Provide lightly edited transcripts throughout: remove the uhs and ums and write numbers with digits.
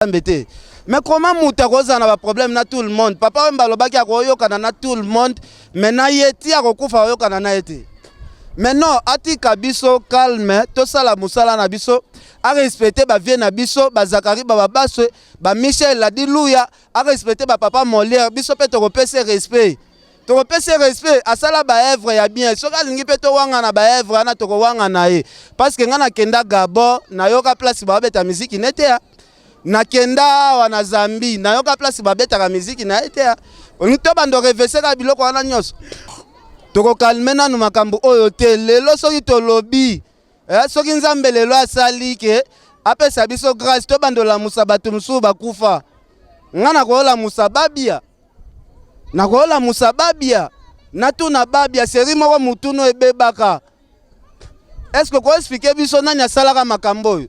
Nzambe te. Mais comment moto akozala na ba problème na tout le monde? Papa Wemba alobaki akoyokana na tout le monde, mais na ye ti akokufa akoyokana na ye te. Mais non, atika biso calme, tosala mosala na biso, a respecter ba vieux na biso, ba Zacharie Bababaswe, ba Michel Ladiluya, a respecter ba papa Molière, biso pe tokopesa respect. Tokopesa ye respect, asala ba œuvre ya bien. Soki alingi pe towangana ba œuvre wana tokowangana ye. Parce que nga nakenda Gabon, nayoka place babeta musique ne te. Nakenda awa na Zambie, nayoka place babetaka musique na ye te. Olingi tobanda revese kaka biloko wana nyonso. Tokokalme nanu makambo oyo te. Lelo soki tolobi, soki Nzambe lelo asali ke apesa biso grâce, tobanda olamusa bato mosusu bakufa. Nga nakolamusa Babia. Nakolamusa Babia. Natuna Babia série moko mutuno ebebaka. Est-ce que ko expliquer biso nani asalaka makambo oyo?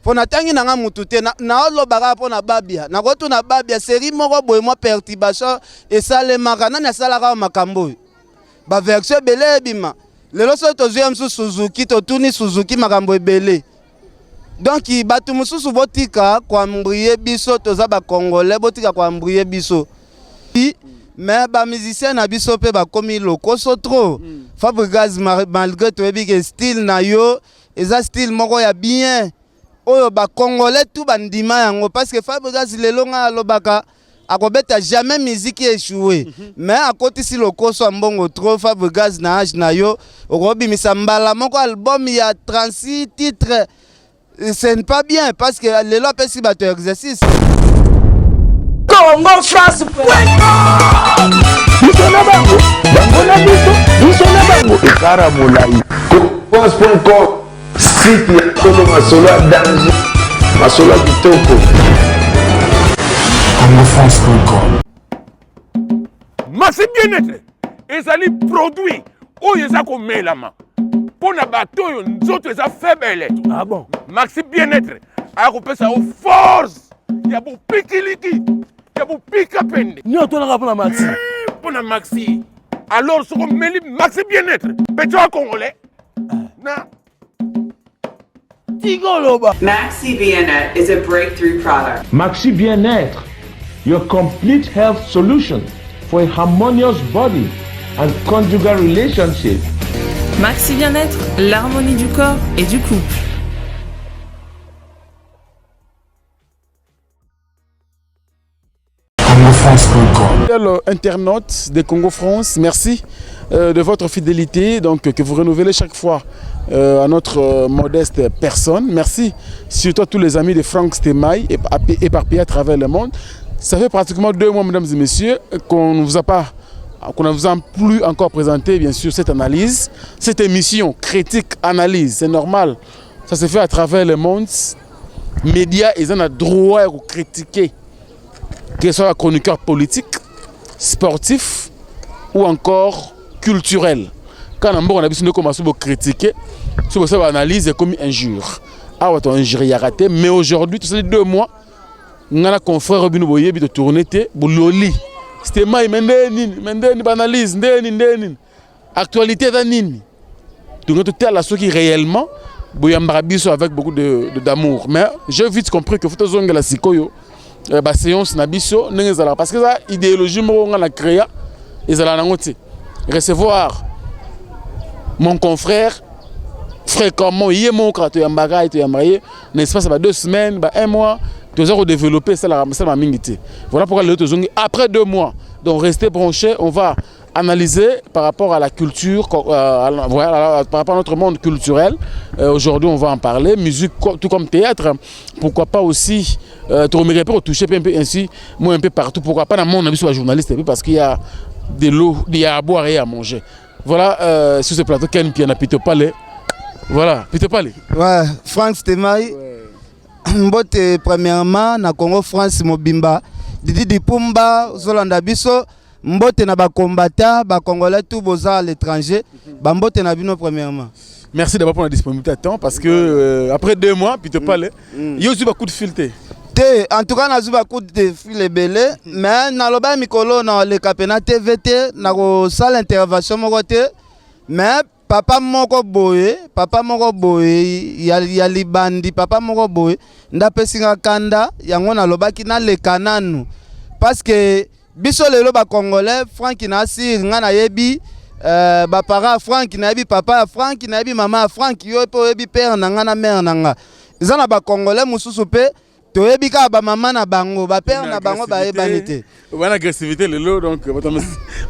Mpo natangi nanga mutu te, naolobaka mpo na Babia. Nakotuna Babia série moko boye mwa perturbation esalemaka, nani asalaka makambo oyo? Ba version ebele ebima. Lelo soki tozwi ya mosusu Suzuki, totuni Suzuki makambo ebele. Donc bato mosusu botika koembrouiller biso, toza ba Congolais, botika koembrouiller biso. Mais ba musicien na biso pe bakomi lokoso trop. Fabregas malgré toyebi ke style na yo eza style moko ya bien oyo ba Congolais tout bandima yango, parce que Fabregas lelo nga alobaka akobeta jamais musique échoué. Mais akotisi lokoso ya mbongo trop. Fabregas na âge na yo okobimisa mbala moko album ya 36 titres, ce n'est pas bien, parce que lelo apesi bato exercice. Congo France biso na bango, bango na biso, biso na bango, ekara molai. France.com, site ya solo, masolo ya danger, masolo ya kitoko. CongoFrance.com. Maxi Bien-être ezali produit oyo eza komelama mpo na bato oyo nzoto eza faible. Ah bon? Maxi Bien-être aya kopesa yo force ya bopikiliki, ya bopika pende. Nini otonaka mpo na Maxi? Mpo na Maxi. Alors soki omeli Maxi Bien-être, petit wa Congolais na Tigoloba. Maxi Bien-être is a breakthrough product. Maxi Bien-être, your complete health solution for a harmonious body and conjugal relationship. Maxi Bien-être, l'harmonie du corps et du couple. CongoFrance.com. Fidèles internautes de Congo France, merci de votre fidélité, donc que vous renouvelez chaque fois à notre modeste personne. Merci surtout à tous les amis de Franck Stemay éparpillés à travers le monde. Ça fait pratiquement 2 mois, mesdames et messieurs, qu'on ne vous a pas, qu'on ne vous a plus encore présenté, bien sûr, cette analyse, cette émission critique analyse. C'est normal, ça se fait à travers le monde. Médias, ils ont le droit de critiquer, que ce soit chroniqueur politique, sportif ou encore culturel. Quand on a besoin de commencer à critiquer, si vous avez analyse comme injure. Ah, ouais, injure, il y a raté. Mais aujourd'hui, tout ça, 2 mois, on a un confrère Bino Boye de tourner, Bololi. C'était maï, mais ndeni, mais ndeni, analyse, ndeni, ndeni. Actualité, ndeni. Donc, tout à la ce qui réellement, Boyambara biso avec beaucoup d'amour. Mais j'ai vite compris que faut zonga la sikoyo. Ba séance na biso ndenge ezalaka, parce que ça idéologie moko nga na créa ezala nango te. Recevoir mon confrère fréquemment, ye moko kaka toyambaka ye, toyambaka ye na espace ba 2 semaines, ba 1 mois, toza kodévelopper esalaka mosala mingi te. Voilà pourquoi lelo tozongi après 2 mois. Donc restez branchés, on va analyser par rapport à la culture, à la, voilà, par rapport à notre monde culturel. Aujourd'hui, on va en parler. Musique, tout comme théâtre, pourquoi pas aussi te remercier pour toucher un peu ainsi, moi un peu partout. Pourquoi pas dans mon avis sur la journaliste, parce qu'il y a de l'eau, il y a à boire et à manger. Voilà, sur ce plateau, Ken Piana, Pito Palais. Voilà, Pito Palais. Ouais, Franck Stemay. Ouais. Mbote, premièrement, na Congo France Mobimba, Didi Dipumba, Zolanda Biso. Mbote na ba combattants, ba Congolais tout boza à l'étranger. Ba mbote na bino premièrement. Merci d'abord pour la disponibilité à temps parce que après 2 mois, puis te parler, il y a aussi beaucoup de fil te. Te, en tout cas na zuba coup de fil ebele, mais na loba mikolo na le kapena TVT na ko salle intervention moko te, mais Papa moko boye, papa moko boye ya, ya libandi, papa moko boye nde apesi nga kanda, yango nalobaki naleka nanu parce que biso lelo ba congolais, Frank na asir nga nayebi ba parents ya Frank, nayebi papa ya Frank, nayebi mama ya Frank, yo mpe oyebi père na nga na mère na nga. Eza na ba congolais mosusu mpe toyebi kaka bamama na bango, bapère na bango bayebani te. Wana agressivité lelo, donc bato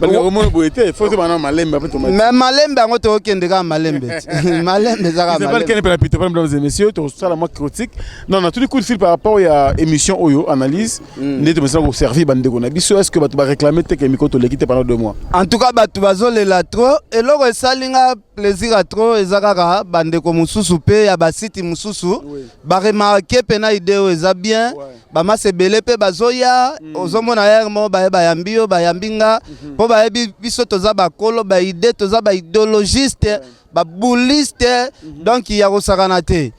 balingaka komona boye te, faut tobana malembe ape. Mais malembe yango tokokende kaka malembe ti malembe eza kaka malembe. Kene pela pito, mesdames et messieurs, tosala mwa critique. Non, natuni coup de fil par rapport ya émission oyo, analyse nde tomesana koservir bandeko na biso. Est ce que bato baréclame te ke miko toleki te pendant 2 mois? En tout cas bato bazolela trop. Eloko esali nga plaisir ya trop eza kaka bandeko mosusu mpe ya basite mosusu baremarquer mpena idée oyo eza bien. Bamasa ebele mpe bazoya. Ozomona ere moko baye bayambi yo, bayambi nga mpo bayebi biso toza bakolo baidée, toza baidéologiste, babouliste, donc ya kosakana te.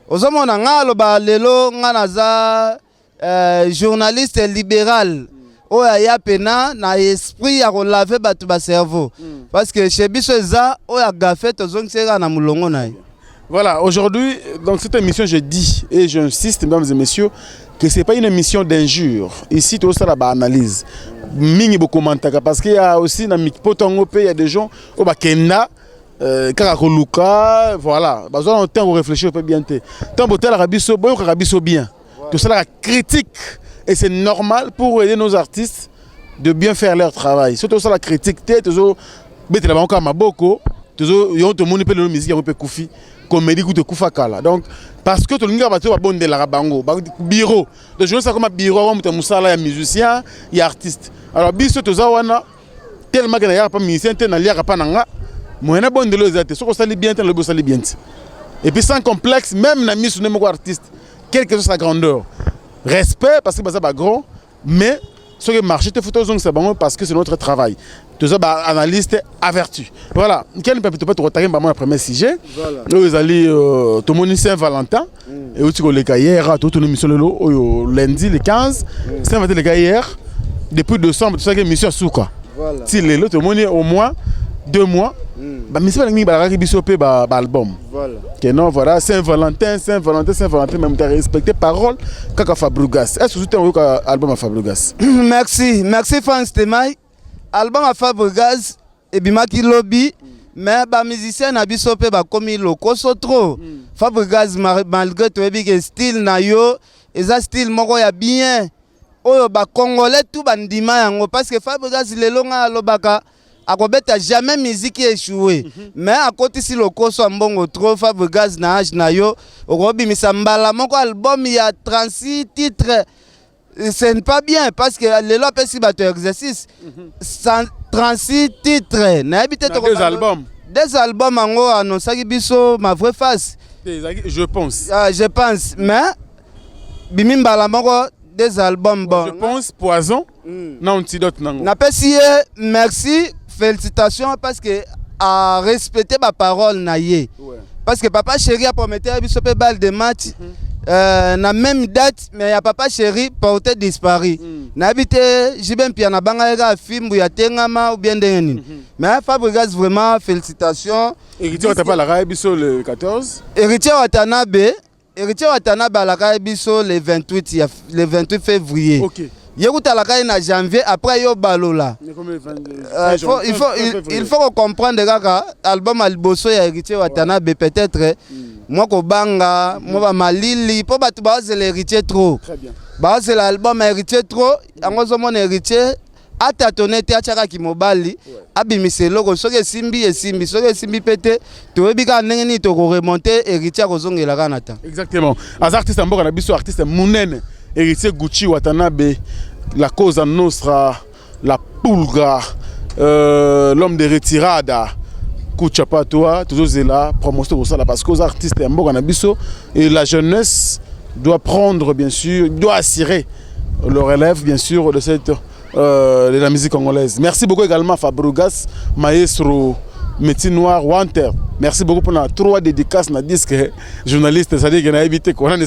Ozomona nga aloba lelo nga naza journaliste libéral oyo aya pena na esprit ya kolaver bato bacerveau, parce que chez biso eza oyo agafe, tozongisi ye kaka na molongo na ye. Voilà, aujourd'hui, dans cette émission, je dis et j'insiste, mesdames et messieurs, que ce n'est pas une émission d'injure. Ici, tout ça, la analyse. Mingi bokomantaka parce qu'il y a aussi na potango pe, il y a des gens oyo bakenda kaka koluka, voilà, bazwa na temps réfléchir pe bien te. Tant botalaka biso, boyokaka biso bien. Tout ça la critique et c'est normal pour aider nos artistes de bien faire leur travail. Surtout ça la critique te tozo betela bango kaka maboko, tozo yo tomoni pe lelo musique yango pe kufi, comédie kutu ekufa kala. Donc parce que tolingaka bato babondelaka bango bureau donc journaliste akoma bureau, akoma moto ya mosala ya musicien, ya artiste. Alors biso toza wana tellement ke nayaka pa musicien te, naliaka pa na nga moyen nabondelo eza te. Soki osali bien te, nalobi osali bien te, et puis sans complexe, même na miso nde moko artiste, quelle que soit sa grandeur, respect, parce que baza bagrand. Mais soki marché te, faut tozongisa bango parce que c'est notre travail, toza baanalyste averti. Voilà, keni mpe tope tokotaki bango na premier sujet oyo ezali tomoni Saint Valentin euti koleka hier. Totuna émission lelo oyo lundi le 15, Saint Valentin eleka hier. Depuis décembre tosalaki émission ya suka ti lelo, tomoni au moins 2 mois. Bamisi balingi mingi balakaki biso mpe baalbum ke non, voilà, Saint Valentin, Saint Valentin, Saint Valentin, mais moto arespecte parole kaka Fabregas. Est ce que ozuti oyoka album ya Fabregas? Merci, merci Frank Stemai. Album ya Fabregas ebimaki lobi, mais bamusicien na biso mpe bakomi lokoso trop. Fabregas, malgré toyebi ke style na yo eza style moko ya bien oyo bacongolais tu bandima yango, parce que Fabregas lelo ngai alobaka akobeta jamais musique échoué, mais akotisi lokoso ya mbongo trop. Fabregas, na age na yo okobimisa mbala moko album ya 36 titres, ce n'est pas bien, parce que lelo apesi bato exercice 36 titres, nayebi te. Deux albums. Deux albums yango annonçaki biso Ma vraie face. Je pense. Ah, Je pense, mais bimi mbala moko deux albums, bon. Je pense, Poison na Antidote nango. Napesi ye merci, félicitations, parce que a respecté baparole na ye, parce que Papa Chéri apromettait biso mpe balle de match na même date, mais ya Papa Chéri porté disparu. Nayebi te JB Mpia na banga ye kaka fimbu ya tengama ou bien ndenge nini. Mais Fabregas, vraiment félicitations. Héritier Watanabe alaka biso le 14. Héritier Watanabe, Héritier Watanabe alaka ye biso le 28 ya le 28 février. Ye kuta alaka ye na janvier, après yo balola. Il faut comprendre kaka album ya liboso ya Héritier Watanabe, peut-être mwa kobanga mwa bamalili mpo bato baozela Héritier trop, baozela album ya Héritier trop. Yango ozomona Héritier atatone te, atiakaki mobali abimisa eloko. Soki esimbi, esimbi; soki esimbi mpe te, toyebi kaka ndenge nini tokoremonter. Héritier akozongela kaka na temps. Exactement, aza artiste ya mboka na biso, artiste monene, Héritier Gucci Watanabe, la Cosa Nostra, la Pulga, l'homme de retirada. Kucha pa toi, tozozela promotion kosala parce que oza artiste ya mboka na biso et la jeunesse doit prendre, bien sûr, doit assurer le relève, bien sûr, de la musique congolaise. Merci beaucoup également Fabregas, maestro Métier Noir Wanter. Merci beaucoup pour la trois dédicaces na disque journaliste, c'est-à-dire que na évité qu'on a.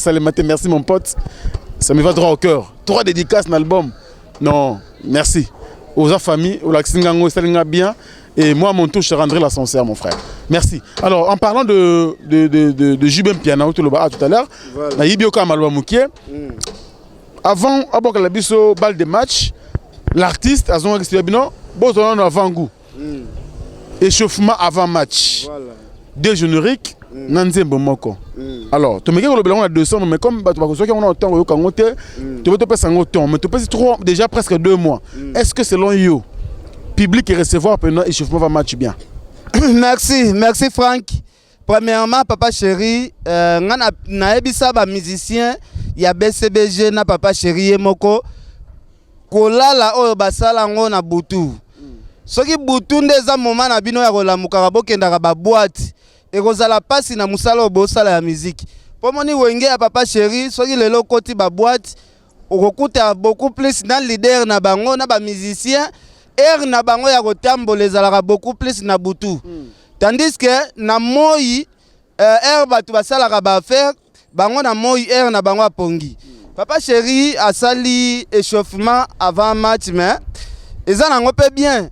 Merci mon pote. Ça me va droit au cœur. Trois dédicaces dans l'album. Non, merci. Aux familles, au Laxingango, ça bien. Et moi, à mon tour, je te rendrai l'ascenseur, mon frère. Merci. Alors, en parlant de JB Mpiana, tout le tout à l'heure, nayebi yoka maloba mokie. Avant abokala biso balle de match, l'artiste azongaki studio bino bozala nano avant goût. Échauffement avant match. Voilà. Deux génériques na nzembo moko. Alors, tomeki kolobela yango na décembre, mais comme bato bakozwaki yango na ntango oyoka yango te, tobe topesa yango temps, mais topesi trop déjà presque 2 mois. Est-ce que selon yo, public recevoir pendant échauffement va match bien? Merci, merci Frank. Premièrement, papa chéri, nga nayebisa bamusicien ya BCBG na papa chéri ye moko, kolala oyo basala yango na butu, soki butu nde eza moma na bino ya kolamukaka, bokendaka baboîte, ekozala mpasi na mosala oyo bosala ya miziki. Mpo moni Wenge ya papa chéri, soki lelo okoti baboîte, okokuta beaucoup plus na leader na bango na bamusicien, aire na bango ya kotambola ezalaka beaucoup plus na butu. Tandis que na moi, aire bato basalaka baaffaire bango na moi, aire na bango apongi. Papa chéri asali échauffement avant match, mais eza nango mpe bien.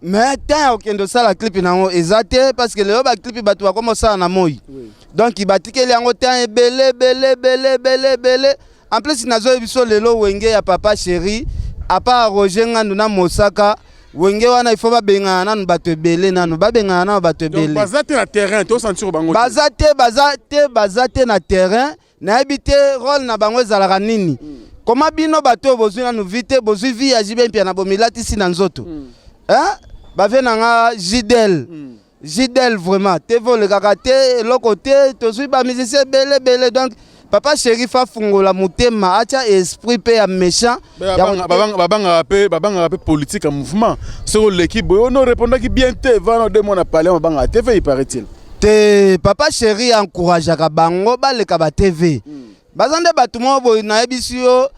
Mais temps ya kokende osala clip nango eza te, parce que lelo baclip bato bakoma osala na moi. Donc batikeli yango temps ebele ebele ebele ebele ebele. En plus, nazoyebi biso lelo, Wenge ya papa chéri, à part Roger Ngandu na Mosaka, Wenge wana il faut babengana nanu bato ebele, nanu babengana nanu bato ebele. Baza te na terrain, tosentir bango. Baza te, baza te, baza te na terrain. Nayebi te rôle na bango ezalaka nini. Koma bino bato oyo bozwi nanu vie te, bozwi vie ya JB Mpiana, bomilatisi na nzoto. Hein? Bavie na nga Jidel. Jidel vraiment TV olekaka te, eloko te. Tozwi bamusicien ebele ebele. Donc papa chéri afungola motema, atya esprit mpe ya méchant. Babangaka mpe politique ya mouvement. Soki oleki boye, ono répondaki bien te, vana 2 mois na palais, babangaka TV, il paraît-il. Te, papa chéri encourageaka bango baleka ba TV. Baza nde bato moko boye, nayebisi yo,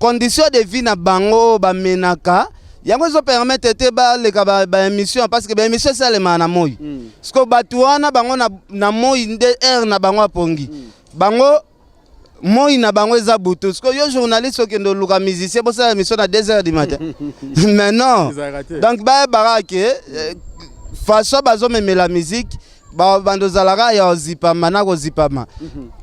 condition de vie na bango bamenaka yango ezopermettre te baleka baémission ba, parce que baémission esalemaka na moi. Parce que bato wana bango na moi nde aire na bango apongi. Bango moi na bango eza butu. Parce que yo journaliste okende oluka musicien, bosala émission na 2 heures du matin, mais non. Donc bayebaka ke façon bazomemela musique, bando ozalaka ya kozipama na kozipama.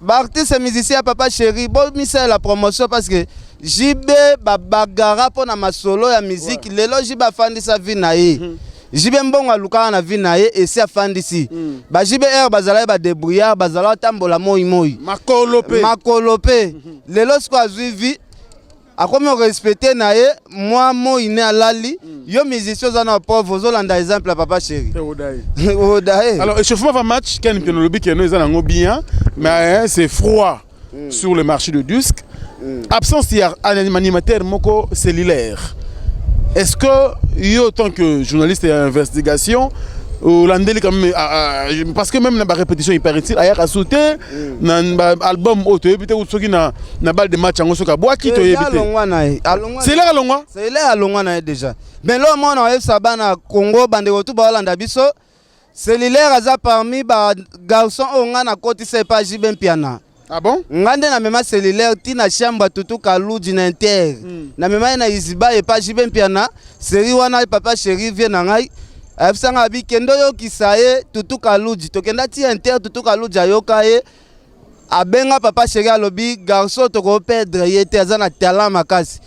Baartiste musicien ya papa chéri, bomisalela promotion, parce que JB babagara mpo na masolo ya musique. Lelo JB afandisa vie na ye. JB mbongo alukaka na vie na ye esi afandisi. Ba JB air bazalaki badébrouillard, bazala otambola moi moi. Makolo mpe. Makolo mpe. Lelo sikoyo azwi vie, akomi orespecte na ye mwa moi ne alali. Yo musicien oza na pauvre, ozolanda exemple ya papa chéri odaye. Alors, échauffement va match, Ken Mpiana olobi keno eza nango bien, mais hein, c'est froid sur le marché de disque. Absence ya animateur moko cellulaire, est-ce que yo, tant que journaliste ya investigation, olandeli quand même? Parce que même na barépétition, il paraît-il ayaka su te na album oyo, toyebi te soki na balle de match yango soki abwaki, toyebi te. Alongwa na ye. Cellulaire alongwa. Cellulaire alongwa na ye déjà. Mais lo mona oyebisa bana Congo, bandeko tu baolanda biso, cellulaire aza parmi bagarçon oyo ngai nakotisa epa JB Mpiana. Ah bon? Nga nde namema cellulaire ntina chambre tutu Kaludi na inter. Namema ye na iziba epa JB Mpiana. Série wana, papa chéri vie na ngai ayebisanga abi kende oyokisa ye tutu Kaludi. Tokenda ti inter, tutu Kaludi ayoka ye, abenga papa chéri, alobi garçon tokoperdre ye te, aza na talent makasi.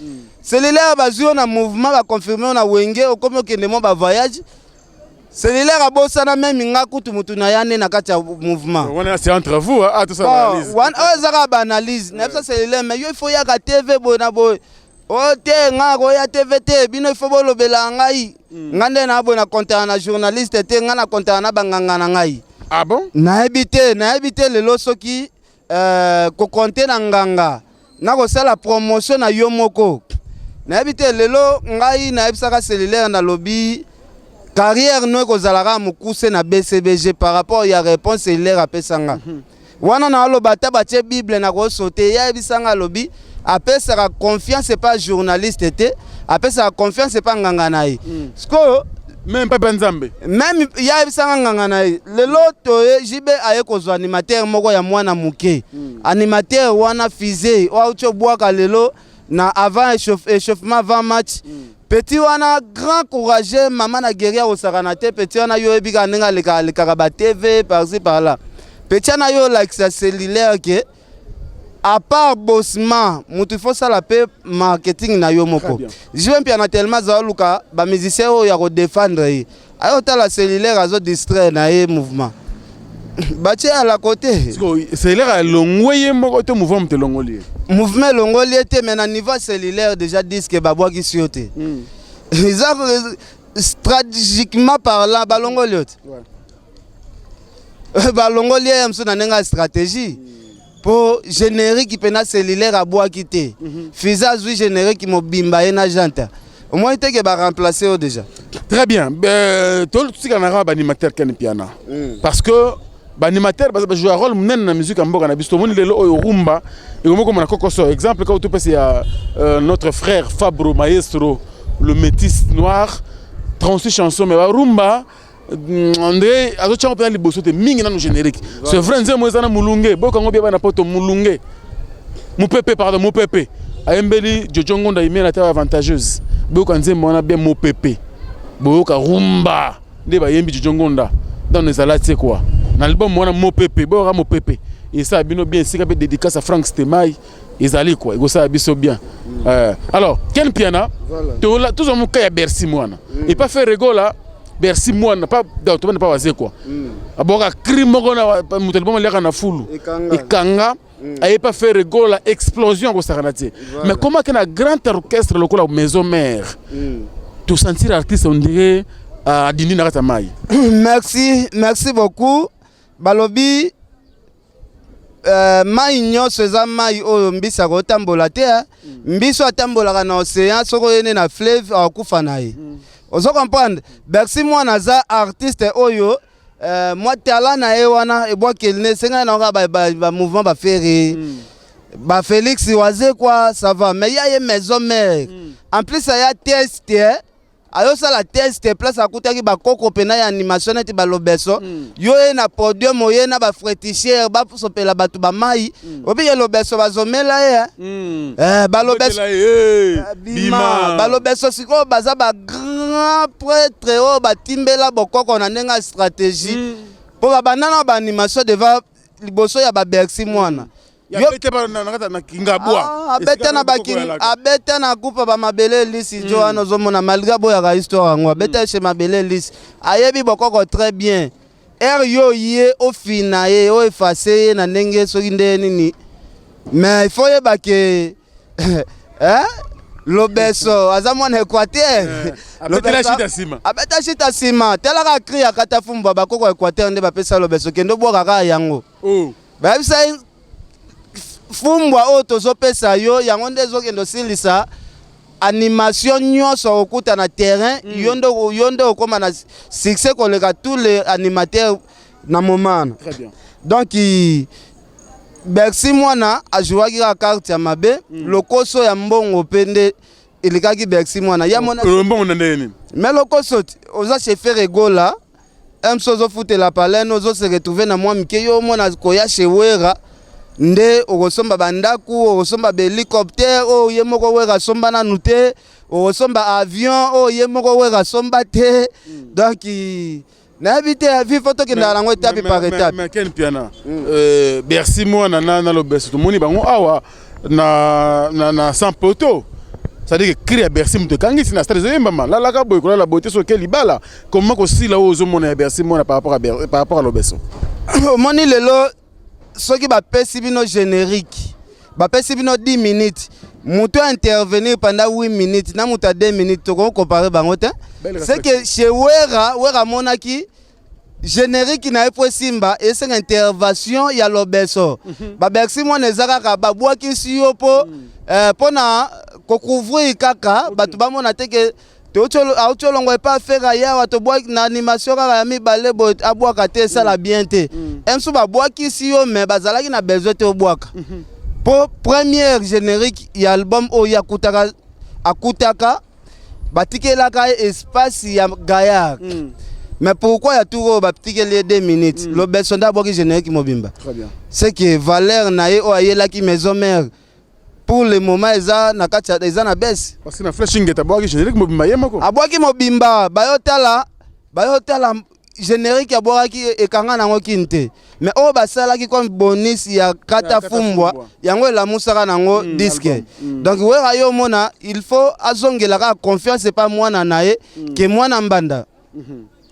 Cellulaire bazwi yo na mouvement, baconfirme yo na Wenge, okomi okende mwa bavoyage. Cellulaire abosana meme nga kutu mutu na ya nde na kati ya mouvement. Wana c'est entre vous, hein? Ah, tout ça. Bon, wana oyo eza kaka baanalyse. Nayebisa cellulaire, mais yo il faut yaka TV boye na boye. O te, nga koya TV te, bino il faut bolobela ngai. Nga nde na boye na kontaka na journaliste te, nga na kontaka na banganga na ngai. Ah bon? Nayebi te, nayebi te lelo soki kokonte na nganga na kosala promotion na yo moko. Nayebi te lelo ngai nayebisaka cellulaire, nalobi carrière no ekozala kaka mokuse na BCBG par rapport ya réponse cellulaire apesanga wana. Naoloba ata batie bible na kosote ye, ayebisanga, alobi apesaka confiance epa journaliste te, apesaka confiance epa nganga na ye. Sikoyo même papa Nzambe. Même ye ayebisanga nganga na ye. Lelo toye, JB aye kozwa animateur moko ya mwana moke. Animateur wana fise oyo auti obwaka lelo. Na avant échauffement, avant match. Petit wana grand courageux, mama na guerrier akosakana te. Petit wana, yo oyebi kaka ndenge alekaka, alekaka ba TV par-ci par-là. Petit wana, yo olakisa cellulaire ke à part bossement, moto, il faut sala mpe marketing na yo moko. JB Mpiana tellement aza oluka bamusicien oyo ya kodéfendre ye, ayo otala cellulaire, azodistraire na ye mouvement, batie à la côté. Cellulaire alongwe ye moko to mouvement moto elongoli ye? Mouvement elongoli ye te, mais na niveau cellulaire déjà, disque babwakisi yo te. Eza stratégiquement parlant, balongoli yo te, balongoli ye ya mosusu na ndenge ya stratégie, mpo générique mpena cellulaire abwaki te. Fiza azwi générique mobimba, ye na janta, omoni teke baremplace yo déjà. Très bien. Totika na kaka baanimateur, Ken Piana, parce que baanimateur baza bajoue rôle monene na musique ya mboka na biso. Tomoni lelo oyo rumba ekomi komona kokoso. Exemple kaka topesi ya notre frère Fabro Maestro, le métis noir, 36 chansons, mais barumba nde azotyango mpenza liboso te mingi nanu générique. C'est vrai, nzembo eza na molunge, boyokango bia bana poto, molunge, mopepe, pardon, mopepe, ayembeli Jojo Ngonda imela te avantageuse. Boyoka nzembo wana bien, mopepe, boyoka rumba nde bayembi Jojo Ngonda donc ezala tie quoi na album wana mopepe. Boyoka mopepe, esala bino bien. Esika mpe dédicace ya Frank Stemai ezali quoi, ekosala biso bien. Alors Ken Piana, tozwa moka ya Bercy Mwana epa Ferre Gola. Bercy Mwana pa tobanda pa Wazekwa, aboka cri moko na moto album aliaka na fulu ekanga, aye pa Ferre Gola, explosion akosakana te. Mais comment ke na grand orchestre lokola Maison Mère, tosentir artiste on dirait adindi na kati ya mai? Merci, merci beaucoup. Balobi mai nyonso eza mai oyo mbisi akotambola te. Mbisi oyo atambolaka na océan, soki oyende na fleuve, akokufa na ye. Ozo comprendre? Bercy Mwana aza artiste oyo mwa tala na ye wana ebwakeli ne esengaki na kaka bamouvement baFerre, baFélix Wazekwa, ça va, mais ya ye Maison Mère, en plus aya test, ayosala test place akutaki bakoko mpena ya animation neti balobeso. Yo ye na podium, oye na bafréticheur, basopela bato bamai, obike lobeso bazomela ye. Balobeso bima, balobeso sikoyo baza bagrand prêtre oyo batimbela bokoko na ndenge ya stratégie, mpo babanda na baanimation devant liboso ya baBercy Mwana. Abeta na groupe bamabele elisi jo wana ozomona, malgré aboyaka histoire yango, abeta chez mabele elisi, ayebi bokoko très bien. Ere yo ye ofina ye, oefase ye na ndenge soki nde nini, mais il faut oyeba ke lobeso aza mwana Équateur, abeta shita nsima, talaka cri akata fumbwa. Bakoko Équateur nde bapesa lobeso, kende obwaka kaka yango. Bayebisa ye fumbwa oyo tozopesa yo, yango nde ezokende osilisa animation nyonso okuta na terrain. Yo nde okóma na succès koleka tous les animateurs na moment wana. Donc Bercy Mwana ajouaki kaka carte ya mabe. Lokoso ya mbongo mpe nde elekaki Bercy Mwana ya mona. Mbongo na ndenge nini? Mais lokoso, oza chez Ferre Gola, mso ozofutela palene, ozose retrouve na mwa mike, yo omona koya chez Wera nde okosomba bandako, okosomba bahélicoptère oyo ye moko Wera asomba nanu te, okosomba avion oyo ye moko Wera asomba te. Donc nayebi te, vi fo tokendaka nango étape par étape. Mais Ken Piana, Bercy Mwana na lobeso, tomoni bango awa na sans poteau, c'est-à-dire que cri ya Bercy moto ekangisi na stade, ezoyembama lalaka boye, kolala boye te, soki libala koma kosila oyo ozomona ya Bercy Mwana par rapport à lobeso. Omoni lelo, soki bapesi bino générique, bapesi bino 10 minutes, moto intervenir pendant 8 minutes na moto ya 2 minutes, tokoki comparer bango te. C'est que chez Wera, Wera amonaki générique na ye po esimba, esenga intervention ya lobeso. BaBercy Mwana eza kaka babwakisi yo mpo mpo na kocouvrir kaka bato bamona te ke auti olongwa epa Ferre yawa, tobwaki na animation kaka ya mibale boye, abwaka te, esala bien te. Mosusu babwakisi yo, mais bazalaki na besoin te obwaka, mpo première générique ya album oyo akutaka, akutaka batikelaka ye espace ya gaillard. Mais pourquoi ya tour oyo batikeli ye 2 minutes, lobeso nde abwaki générique mobimba? Très bien. C'est que valeur na ye oyo ayelaki Maison Mère. Pour le moment eza na kati eza na baisse. Parce que na Flèche Ingeta abwaki générique mobimba ye moko. Abwaki mobimba, bayotala bayotala générique abwakaki ekanga nango kini te, mais oyo basalaki comme bonus ya kata fumbwa yango elamusaka nango disque. Donc Wera, yo omona, il faut azongela kaka confiance epa mwana na ye ke mwana mbanda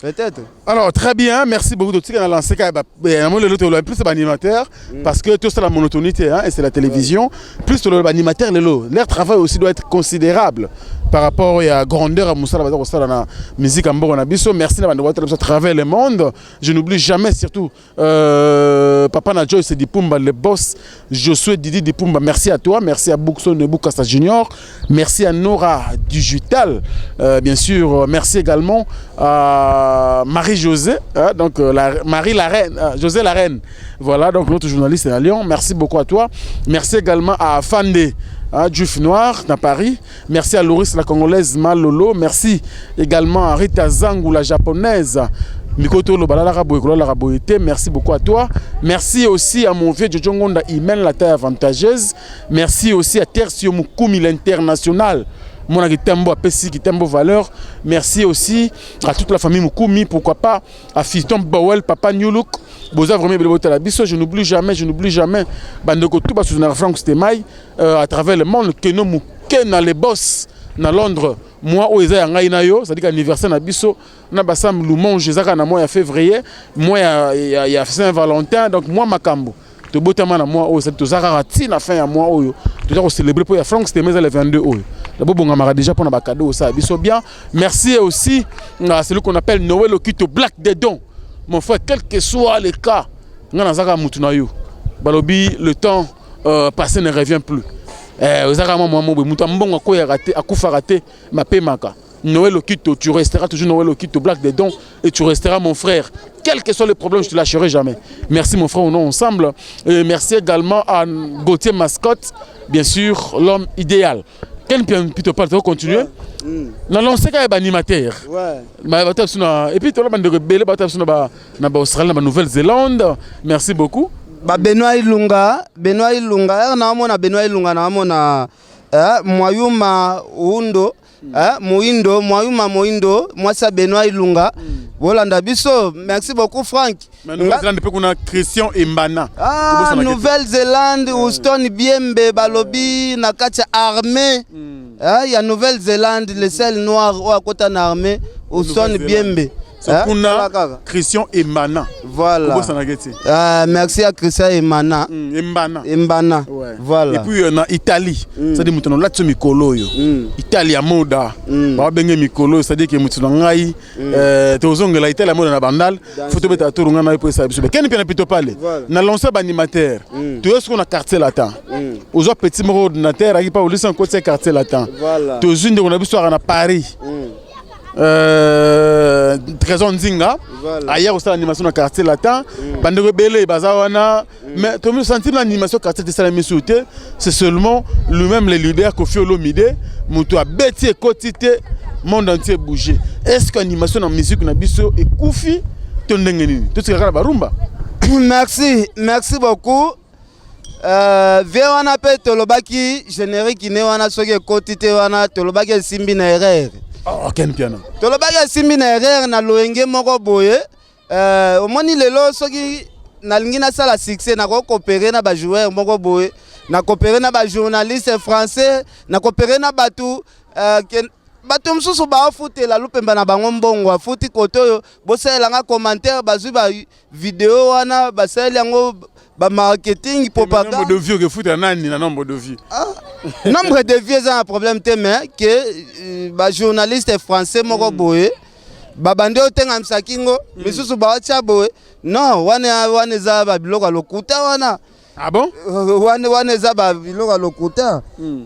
peut-être. Alors, très bien, merci beaucoup. Tout ce lancé plus animateur, parce que tout ça, la monotonité, hein, et c'est la télévision. Plus l'animateur, leur travail aussi doit être considérable par rapport à la grandeur à mosala, la musique en bon biso. Merci à travers le monde. Je n'oublie jamais, surtout, Papa na Joyce Dipumba, le boss, Josué Didi Dipumba. Merci à toi, merci à Boukson Boukassa Junior, merci à Nora Digital, bien sûr, merci également à Marie-Josée, hein, donc la, Marie la Reine, José la Reine, voilà, donc notre journaliste à Lyon, merci beaucoup à toi. Merci également à Fandé, hein, Juif Noir, à Paris. Merci à Loris la Congolaise Malolo. Merci également à Rita Zangou la Japonaise. Mikoto Lobalara Boye Boyete, merci beaucoup à toi. Merci aussi à mon vieux Jojo Ngonda Imen, la taille avantageuse. Merci aussi à Tercio Mukumi l'international. Mon Kitembo apesi Kitembo valeur. Merci aussi à toute la famille Mukumi, pourquoi pas à Fiston Bowel, Papa New Look. Boza vraiment la biso, je n'oublie jamais, je n'oublie jamais bandeko tout ba soutenir Franck Stemay à travers le monde, Keno Mukena les boss na Londres. Moi oyo eza ya ngai na yo, c'est-à-dire anniversaire na biso na basam Lumonge ezaka na mois ya février, mois ya Saint-Valentin, donc moi makambo tobotama na mois oyo, c'est toza kaka ti na fin ya mois oyo toza kocélébrer mpo ya Franck Stemay eza le 22 oyo. D'abord bongamaka déjà mpona bacadeau osala biso bien. Merci aussi à celui qu'on appelle Noël Okito Black Dedon, mon frère, quel que soit le cas, nga nazaka mutu na yo. Balobi le temps passé ne revient plus. Ozaka mwa mwa mobe mutu ambongo akoyaka te, akufaka te, mapemaka. Noël Okito, tu resteras toujours Noël Okito, Black des dons, et tu resteras mon frère. Quel que soit le problème, je ne te lâcherai jamais. Merci mon frère, on est ensemble. Et merci également à Gauthier Mascotte, bien sûr, l'homme idéal. Quel plutôt pas continuer? Na lancé quand même animateur. Et puis tout le monde de Australie, na Nouvelle-Zélande. Merci beaucoup. Ba Benoît Ilunga, Benoît Ilunga, na mona Benoît Ilunga na mona Mwayuma Undo. Moindo, Mwayuma Moindo, mwasa Benoît Ilunga. Bolanda biso, merci beaucoup Franck. Nouvelle-Zélande pe kuna Christian Embana. Ah, Nouvelle-Zélande, Houston Biembe balobi na kati ya armée. Ah, ya Nouvelle-Zélande, le sel noir oyo akota na armée, Houston Biembe. Kuna Christian Embana. Voilà. Merci à Christian Emana. Embana. Embana. Ouais. Voilà. Et puis na Italie, c'est-à-dire mutu na lati mikolo yo. Italie ya moda. Ba benge mikolo, c'est-à-dire que mutu na ngai tozongela Italie ya moda na Bandal, faut tobeta tour nga na po sa biso. Ken pena pito pale. Na lancer ba animateur. To yesu na Quartier Latin. Ozo petit moko ordinateur aki pa olisa côté Quartier Latin. Tozwi ndeko na biso na Paris. Trésor Nzinga ailleurs aussi l'animation dans le Quartier Latin. Bandeko ebele baza wana, mais tout senti l'animation quartier de Salami Souté, c'est seulement lui-même le leader Koffi Olomide mutu abeti ekoti te, monde entier bougé. Est-ce que animation dans musique na biso ekufi to ndenge nini? Totikaka na barumba. Merci, merci beaucoup. Vie wana mpe tolobaki générique ne wana soki ekoti te wana tolobaki esimbi na erreur. Oh, Ken Piano. Tolobaki esimbi na erreur na loyenge moko boye. Omoni lelo soki nalingi nasala succès, nakocoopérer na bajoueur moko boye, nacoopérer na bajournaliste français, nacoopérer na bato bato mosusu baofutela lupemba na bango mbongo, afuti kote oyo bosalelanga commentaire, bazwi bavideo wana basaleli yango bamarketing, propagande. Nombre de vues okefuta nani na nombre de vues? Ah, nombre de vues eza na problème te, mais ke bajournaliste français moko boye babandi otengamisa kingo, misusu baotya boye. Non, wana wana eza babiloko ya lokuta wana. Ah bon? Wana wana eza babiloko ya lokuta,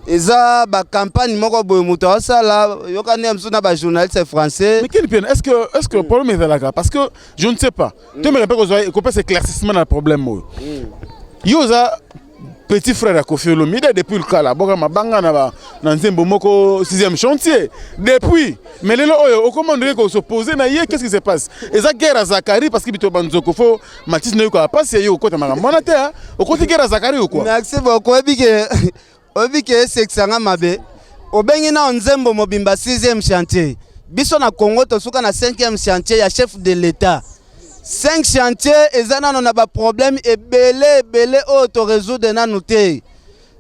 eza bacampagne moko boye moto aosala yokani ya mosusu na bajournaliste français. Mais Ken Piano, est-ce que problème ezalaka, parce que je ne sais pas, tomeka mpe kozwa ekopesa éclaircissement na problème oyo. Yo oza petit frère ya Koffi Olomide depuis kala, boka mabanga na nzembo moko sixième chantier depuis, mais lelo oyo okoma ndenge kos'opposer na ye. Qu'est-ce qui se passe? Eza guerre ya Zakari? Parce que bito banzoko fo matisi na yo kaka pasi ya yo okota makambo wana te, okoti guerre ya Zakari ou quoi? Merci beaucoup. Oyebi ke Oyebi ke esekisa nga mabe. Obengi nao nzembo mobimba 6e chantier. Biso na Congo tosuka na 5e chantier ya chef de l'Etat. 5 chantier eza nano na ba problème ebele ebele oyo to résoudre nanu te.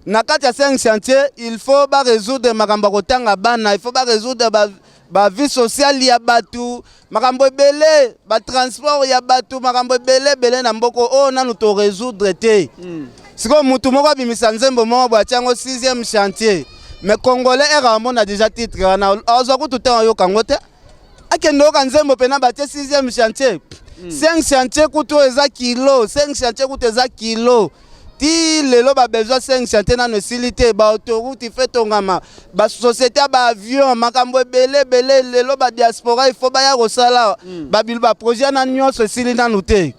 Na kati ya 5 chantier, il faut ba résoudre makambo ya kotanga bana, il faut ba résoudre ba ba vie sociale ya bato, makambo ebele, ba transport ya bato, makambo ebele ebele na mboka oyo nanu to résoudre te. Sikoyo mutu moko abimisa nzembo moko boye, atia yango 6e chantier, mais Congolais ere amona déjà titre wana, azwa kutu te, ayoka yango te, akende oyoka nzembo mpena batie 6e chantier. 5 chantier kutu oyo eza kilo, 5 chantier kutu eza kilo. Ti lelo babesoin 5 chantier nano esili te. Baautoroute ife tongama, basociété ya baavion, makambo ebele ebele. Lelo badiaspora ifo baya kosala babilu, baprojet wana nyonso esili nanu te.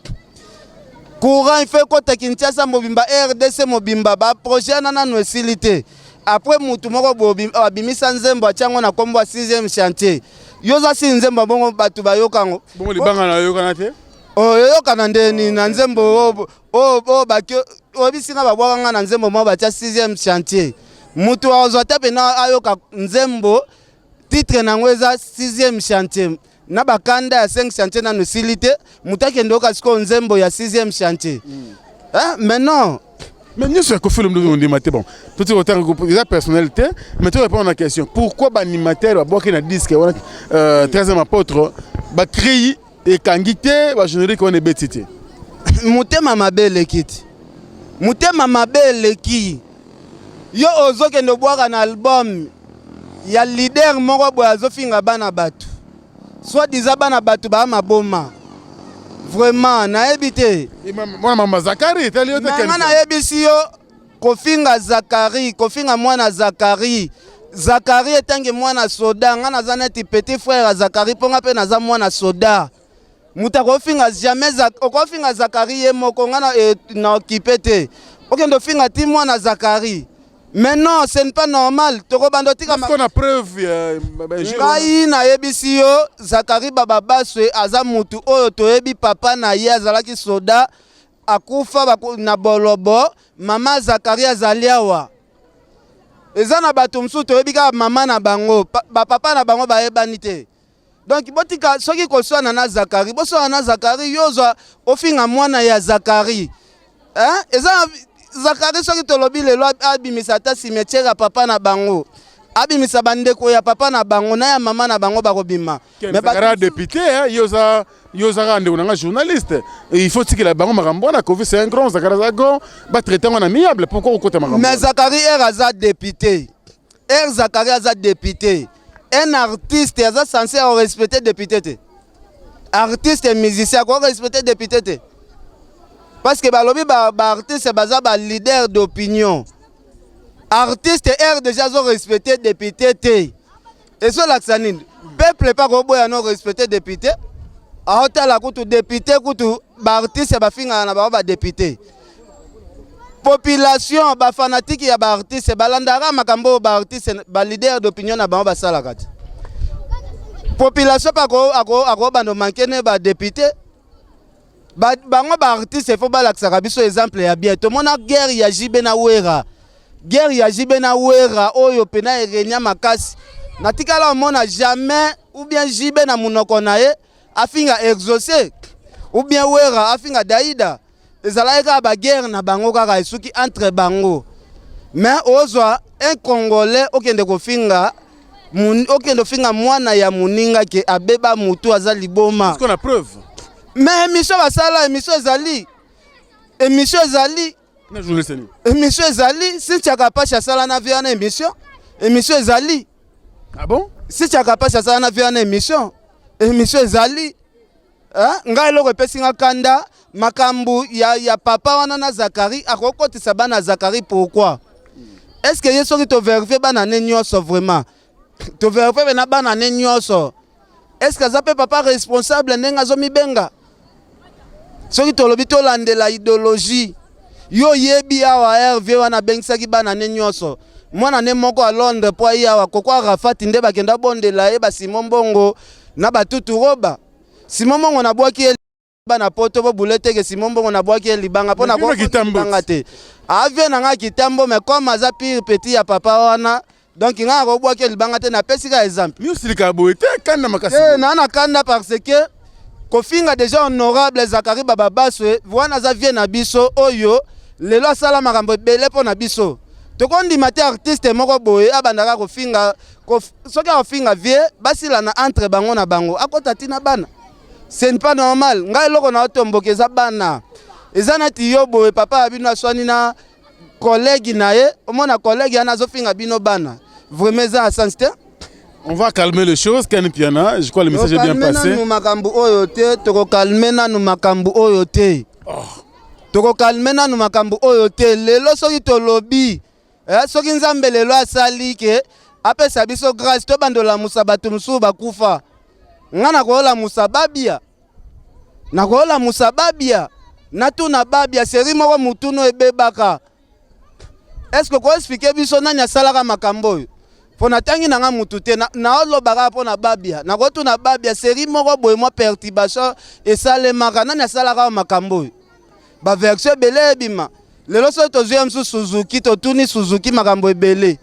Courant ife ekota Kinshasa mobimba, RDC mobimba, baprojet wana nanu esili te. Après mutu moko boye abimisa nzembo, atia yango na nkombo ya 6e chantier. Yo oza si nzembo bongo, bato bayoka yango. Bongo libanga na oyokana te. Oyokana ndeni na nzembo oyo oyo baki oyebisi nga babwaka nga na nzembo moko batia 6e chantier. Mutu azwa ata pena ayoka nzembo, titre nango eza 6e chantier, na bakanda ya 5 chantier nano esili te. Moto akende oyoka sikoyo nzembo ya 6e chantier, hein? Mais non. Mais nyonso ya Koffi Olomide ondima te. Bon, toti kotanga eza personnel te, mais to répondre na question: pourquoi baanimateur babwaki na disque wana 13e apôtre, bacri ekangi te, bagénérique wana ebeti te? Motema mabe eleki ti, motema mabe eleki. Yo ozokende obwaka na album ya leader moko boye, azofinga bana bato, soit disant bana bato baa maboma. Vraiment, nayebi te. Mwana mama Zakari etali yo te. Nga nayebisi yo, kofinga Zakari, kofinga mwana Zakari, Zakari etangi mwana soda, nga naza neti petit frère ya Zakari, mpo nga mpe naza mwana soda. Moto akofinga jamais, okofinga Zakari ye moko, nga na okipe te. Okende ofinga ti mwana Zakari, mais non, ce n'est pas normal. Tokobanda otika. Na preuve? Ngai nayebisi yo, Zakari Bababaswe aza mutu oyo toyebi. Papa na ye azalaki soda, akufa na Bolobo. Mama Zakari azali awa. Eza na bato mosusu toyebi kaka mama na bango, bapapa na bango bayebani te. Donc botika, soki koswana na Zakari, boswana na Zakari. Yo ozwa ofinga mwana ya Zakari, hein? Eza Zakari, soki tolobi lelo abimisa ata cimetière ya papa na bango, abimisa bandeko ya papa na bango na ya mama na bango, bakobima. Mais député, yo oza, yo ozaka ndeko na nga journaliste, il faut tikela bango makambo wana. Kofi, c'est un grand, Zakari aza grand, batraite yango na amiable. Pourquoi kokota makambo? Mais Zakari r aza député, r Zakari aza député. Un artiste aza censé respecter député te. Artiste musicien akoki respecter député te, parce que balobi baartiste baza baleader d'opinion. Artiste r déjà azo respecter député te, ezolakisa nini? Peuple mpe akoboya no respecter député. Aotala kutu député, kutu baartiste bafingaka na bango badéputé. Population, bafanatike ya baartiste balandaka makambo oyo baartiste, baleader d'opinion na bango basalaka te. Population mpe akobanda omanke ne badéputé bango. Baartiste fo balakisaka biso exemple ya bien. Tomona guerre ya JB na Wera, guerre ya JB na Wera oyo pena erenia makasi. Natikala omona jamais ou bien JB na monoko na ye afinga Exaucé, ou bien Wera afinga Daida. Ezalaki kaka baguerre na bango, kaka esuki entre bango. Mais ozwa un Congolais, okende kofinga, okende ofinga mwana ya moninga ke abeba mutu, aza liboma. Est-ce qu'on a preuve? Mais émission basala, émission ezali, émission ezali. Na journaliste nini? Émission ezali. Cynthia Kapashi asala na vie wana émission, émission ezali. Ah bon? Cynthia Kapashi asala na vie wana émission, émission ezali. Hein? Ngai eloko epesi nga kanda, makambo ya papa wana na Zakari, akokotisa bana Zakari pourquoi? Est ce que ye, soki tovérifie bana ne nyonso, vraiment tovérifie mpe na bana ne nyonso, est ce que aza mpe papa responsable ndenge azomibenga? Soki tolobi tolandela idéologie, yo oyebi awa Herve wana abengisaki bana ne nyonso, mwana ne moko ya Londres mpo ayi awa, koko Arafati nde bakenda bondela ye, basimo mbongo na batutu roba, simo mbongo nabwaki ye. Bana poto bobule teke Simon Mbongo nabwaki ye libanga mpo Mais bino Kitambo. libanga te. Avie na nga Kitambo, mais comme aza pire petit ya papa wana, donc nga nakobwaki ye libanga te, napesi ka exemple. Mi osilika boye te, kanda makasi. Eh, naa na kanda parce que kofinga déjà honorable Zakari Bababaswe wana aza vie na biso oyo lelo asala makambo ebele mpo na biso. Tokondima te artiste moko boye abandaka kofinga soki akofinga vie basilana entre bango na bango, akota ntina bana. Ce n'est pas normal. Ngai eloko na otomboka eza bana. Eza nati yo boye papa ya bino aswani na collègue na ye, omona collègue yana azofinga bino bana. Vraiment eza na sens te. On va calmer les choses, Ken Piana. Je crois que le message est bien Tokalme passé. nanu makambo oyo te, tokokalme nanu makambo oyo te. Tokokalme nanu makambo oyo te. Lelo soki tolobi, soki Nzambe lelo asali ke apesa biso grâce, tobandolamusa bato mosusu bakufa. Nga nakolamusa Babia. Nakolamusa Babia. Natuna Babia série moko mutuno ebebaka. Est-ce que ko expliquer biso nani asalaka makambo oyo? Mpo natangi na nga mutu te, naolobaka mpo na Babia. Nakotuna Babia série moko boye mwa perturbation esalemaka, nani asalaka makambo oyo? Ba version ebele ebima. Lelo soki tozwi ye mosusu Suzuki, totuni Suzuki makambo ebele.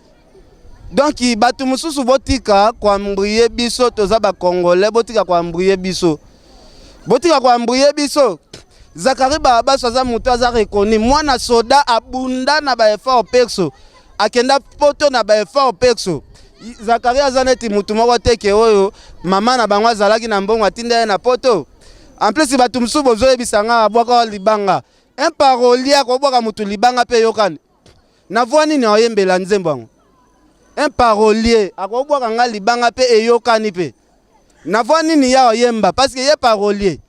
Donc bato mosusu botika koembrouiller biso, toza ba Congolais, botika koembrouiller biso. Botika koembrouiller biso. Zakari Bababaswe aza moto aza reconnu, mwana soda abunda na ba effort perso, akenda poto na ba effort perso. Zakari aza neti mutu moko te ke oyo mama na bango azalaki na mbongo atinda ye na poto. En plus bato mosusu bozoyebisa nga abwaka libanga. Un parolier akobwaka mutu libanga pe yokani. Na voix nini oyembela nzembo yango? Un parolier akobwaka nga libanga pe eyokani pe. Na voix nini ya oyemba parce que ye parolier.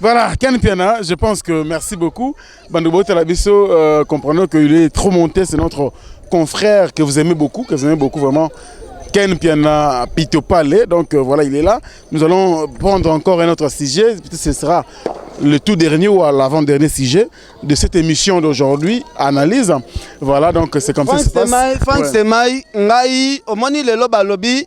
Voilà, Ken Piana, je pense que merci beaucoup. Bandou Botalabiso, comprenons qu'il est trop monté, c'est notre confrère que vous aimez beaucoup, que vous aimez beaucoup vraiment. Ken Piana Pitopale, donc voilà, il est là. Nous allons prendre encore un autre sujet, peut-être ce sera le tout dernier ou l'avant-dernier sujet de cette émission d'aujourd'hui, analyse. Voilà, donc c'est comme ça que ça se passe. Frank Semai, ngai, omoni lelo balobi,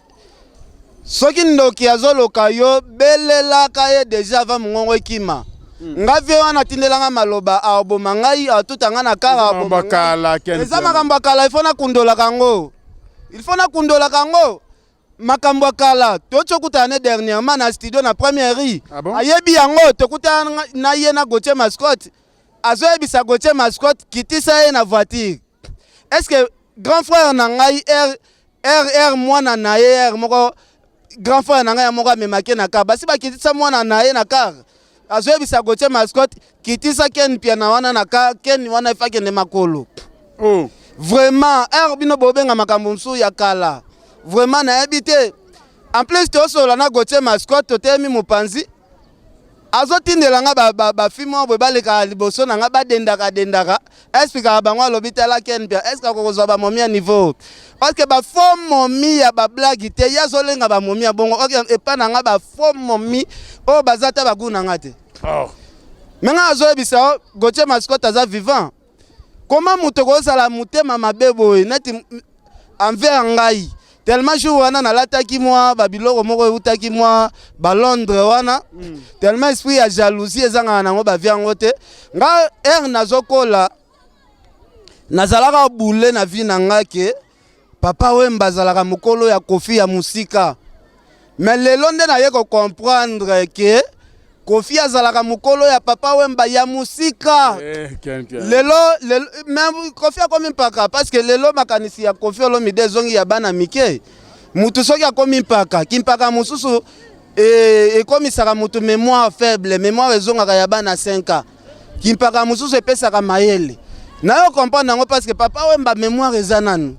soki ndoki azoloka yo, belelaka ye déjà avant mongongo ekima. Nga vie wana atindelanga maloba, aoboma ngai, atuta nga na kara, Eza makambo aoboma ya kala, ngai. Ken Eza Piana. makambo ya kala, il faut nakundolaka yango. Il faut nakundolaka yango. Makambo ya kala, tokutana dernièrement na studio na première rue. Ah bon? Ayebi yango, tokutana na ye na Gauthier Mascotte. Azoyebisa Gauthier Mascotte kitisa ye na voiture. Est-ce que grand frère na ngai R R R mwana na ye R moko grand frère na ngai ya moko amemaki na car. Basi bakitisa mwana na ye na car. Azoyebisa Gauthier Mascotte kitisa Ken Piana wana na car, Ken wana efakende makolo. Oh. Vraiment, R bino bobenga makambo mosusu ya kala. Vraiment nayebi te. En plus tosola na Gauthier Mascotte totemi mopanzi. Azotindela nga ba film oyo boye balekaka liboso na nga, badendaka dendaka. Expliquaka bango alobi tala Ken Piana, est-ce que akokozwa ba momi ya niveau? Parce que ba faux momi ya ba blague te, ye azolenga ba momi ya bongo. Ok, epa na nga ba faux momi oyo baza ta ba goût na nga te. Oh. Mais nga azoyebisa yo, Gauthier Mascotte aza vivant. Comment moto kozala motema mabe boye neti envers ngai? Tellement jour wana nalataki mwa ba biloko moko eutaki mwa ba Londres wana. Tellement esprit ya jalousie ezangaka nango ba vie yango te. Nga heure nazokola, nazalaka boule na vie na nga ke Papa Wemba azalaka mokolo ya Koffi ya mosika. Mais lelo nde naye ko comprendre ke Koffi azalaka mokolo ya Papa Wemba ya mosika. Eh, Ken Piana. Lelo, lelo, mais Koffi akomi mpaka parce que lelo makanisi ya Koffi Olomide ezongi ya bana mike. Mutu soki akomi mpaka, kimpaka mosusu ekomisaka mutu mémoire faible, mémoire ezongaka ya bana 5 ans. Kimpaka mosusu epesaka mayele. Nayo comprendre yango parce que Papa Wemba mémoire eza nanu.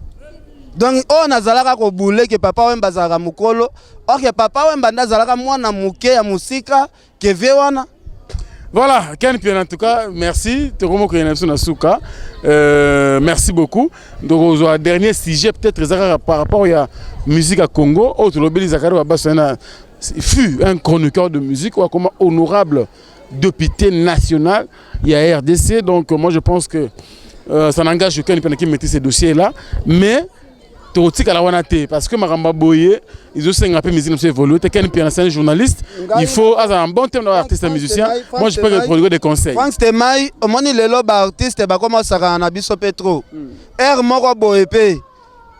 Donc oyo nazalaka kobule ke Papa Wemba azalaka mokolo, or ke Papa Wemba nde azalaka mwana moke ya mosika ke vie wana. Voilà, Ken Piana, en tout cas, merci. Tokomo Koyena biso na suka. Merci beaucoup. Donc, au dernier sujet, peut-être, Zaka, par rapport à la musique à Congo, autre lobby, Zakari Bababaswe, fut un chroniqueur de musique, ou comme honorable député national, il y a RDC. Donc, moi, je pense que ça n'engage aucun Piana qui mettait ces dossiers-là. Mais, Tokotikala wana te parce que makambo ya boye ezosenga mpe musique na biso évolue te. Ken Mpiana, c'est un journaliste, il faut azala un bon terme na artiste musicien. Moi, je peux prodiguer des conseils. Frank Stemai, omoni lelo baartiste bakoma osakana na biso mpe trop. Aire moko boye mpe,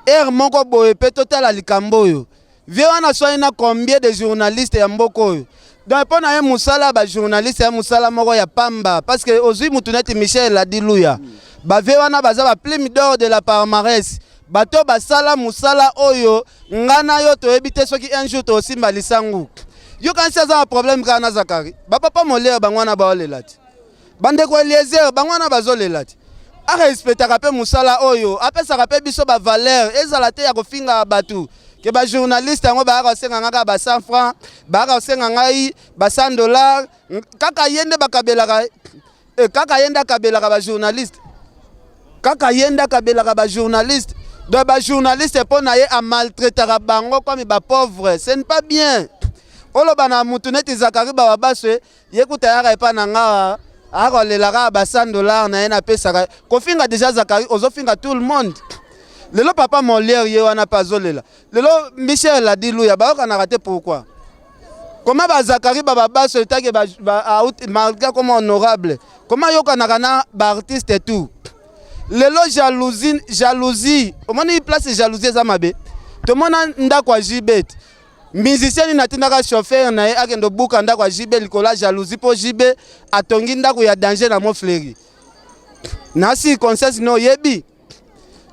aire moko boye mpe, totala likambo oyo. Vie wana aswani na combien de journaliste ya mboka oyo? Donc mpo na ye, mosala ya bajournaliste ya mosala moko ya pamba, parce que ozwi mutu neti Michel Adiluya. Bavie wana baza baplume d'or de la palmarès, bato basala mosala oyo nga na yo toyebi te soki un jour tosimba lisangu. Yokanisi aza na problème kaka na Zakari. Bapapa Moliere bango wana baolela te, bandeko Eliezer bango wana bazolela te. Arespectaka mpe mosala oyo, apesaka mpe biso bavaleur. Ezala te ya kofinga bato ke bajournaliste yango bayaka kosenga ngai kaka ba 100 francs, bayaka kosenga ngai ba 100 dollar. Kaka ye nde bakabelaka, kaka ye nde akabelaka bajournaliste, kaka ye nde akabelaka bajournaliste. Donc bajournaliste, mpo na ye, amaltraitaka bango comme bapauvre. Ce n'est pas bien. Oloba na mutu neti Zakari Bababaswe, ye kuta yaka epa na nga, akolela kaka ba 100 dollar na ye napesaka. Kofinga déjà Zakari, ozofinga tout le monde. Lelo papa Molière ye wana mpe azolela. Lelo Michel Adiluya bayokanaka te. Pourquoi? Comment bazakari Bababaso etake, malgré comme honorable, comment ayokanaka na baartiste tout? Lelo jalousie, jalousie, omoni place jalousie eza mabe. Tomona ndako ya JB, musicien nini atindaka chauffeur na ye akende obuka ndako ya JB likolo ya jalousie, mpo JB atongi ndako ya danger na Mofleri na circonstance no. Oyebi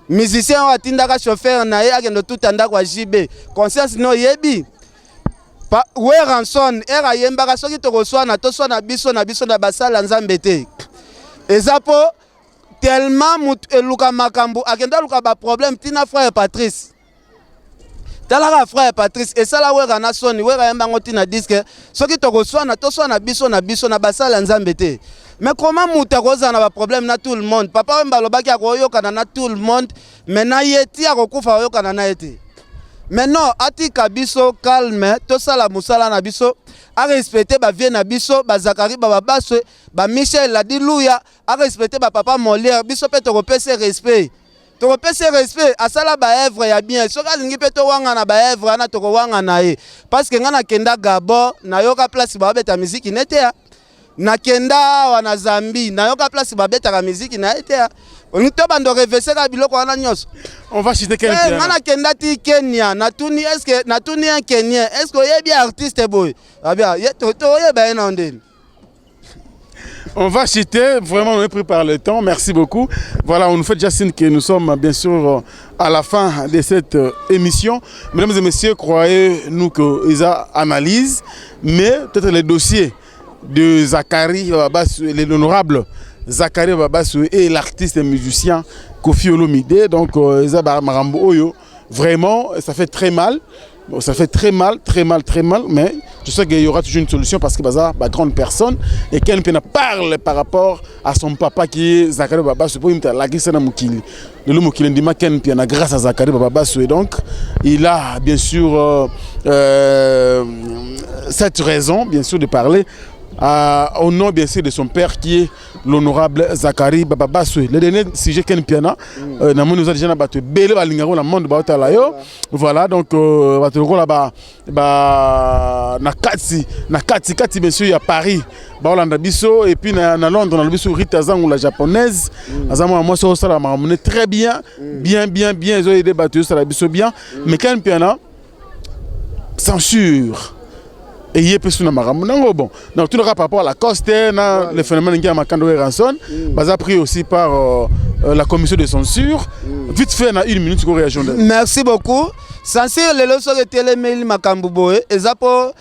musicien oyo atindaka chauffeur na ye akende otuta ndako ya JB? Conscience no oyebi. Werrason ere ayembaka: "Soki tokoswana, toswana biso na biso na basala ya Nzambe te." Eza mpo tellement mutu eluka makambo, akende aluka baproblème ntina frère Patrice. Talaka frère Patrice, esala Wera na soni. Wera yembango ntina disque: "Soki tokoswana, toswana biso na biso na basala ya Nzambe te." Mais comment moto akozala na baproblème na tout le monde? Papa Wemba alobaki akoyokana na tout le monde, mais na ye ti akokufa akoyokana na ye te. Mais non, atika biso calme, tosala mosala na biso, arespecte bavie na biso, bazakari Bababaswe, bamichel Adiluya, arespecte bapapa Molière. Biso mpe tokopesa respect, tokopesa respect. Asala baœuvre ya bien. Soki alingi mpe towanga na baœuvre wana, tokowanga na ye, parce que ngai nakenda Gabon, nayoka place babeta miziki nete ya. Nakenda awa na Zambie, nayoka place babetaka miziki na ye te ya. Olingi to bando reveseka biloko wana nyonso. On va citer quel Eh, nga nakenda ti Kenya, natuni est-ce, natuni un Kenyan: "Est-ce oyebi artiste boye?" Abia ye toyeba ye na ndeni. On va citer, vraiment on est pris par le temps, merci beaucoup. Voilà, on nous fait déjà signe que nous sommes bien sûr à la fin de cette émission. Mesdames et messieurs, croyez-nous que eza analyse, mais peut-être les dossiers de Zachary Babassou, l'honorable Zachary Babassou et l'artiste et musicien Koffi Olomide, donc eza makambo oyo, vraiment, ça fait très mal. Bon, ça fait très mal, très mal, très mal, mais je sais qu'il y aura toujours une solution parce que baza, ba grande personne et Ken Mpiana parle par rapport à son papa qui est Zachary Babassou, pour imita la na mokili. Le mokili ndima Ken Mpiana grâce à Zachary Babassou et donc il a bien sûr cette raison bien sûr de parler au nom bien sûr de son père qui est l'honorable Zachary Bababassou. Le dernier sujet, Ken Mpiana, namoni oza déjà na bato ebele balingaka na monde baotala yo. Voilà, donc bato lokola ba na kati kati bien sûr ya Paris baolanda biso, et puis na Londres na biso Rita Zangu la japonaise, aza mwana mwasi osala makambo ne très bien, bien, bien, bien, ezoyede bato ezosala biso bien. Mais Ken Mpiana, censure eye mpe su na makambo nango. Bon, donc tunaka par rapport à la Coste na le phénomène ngi ya Makando Werrason, baza pris aussi par la commission de censure. Vite fait, na une minute, ko réagir. Merci beaucoup. Censure lelo soki etelemeli makambo boye, eza mpo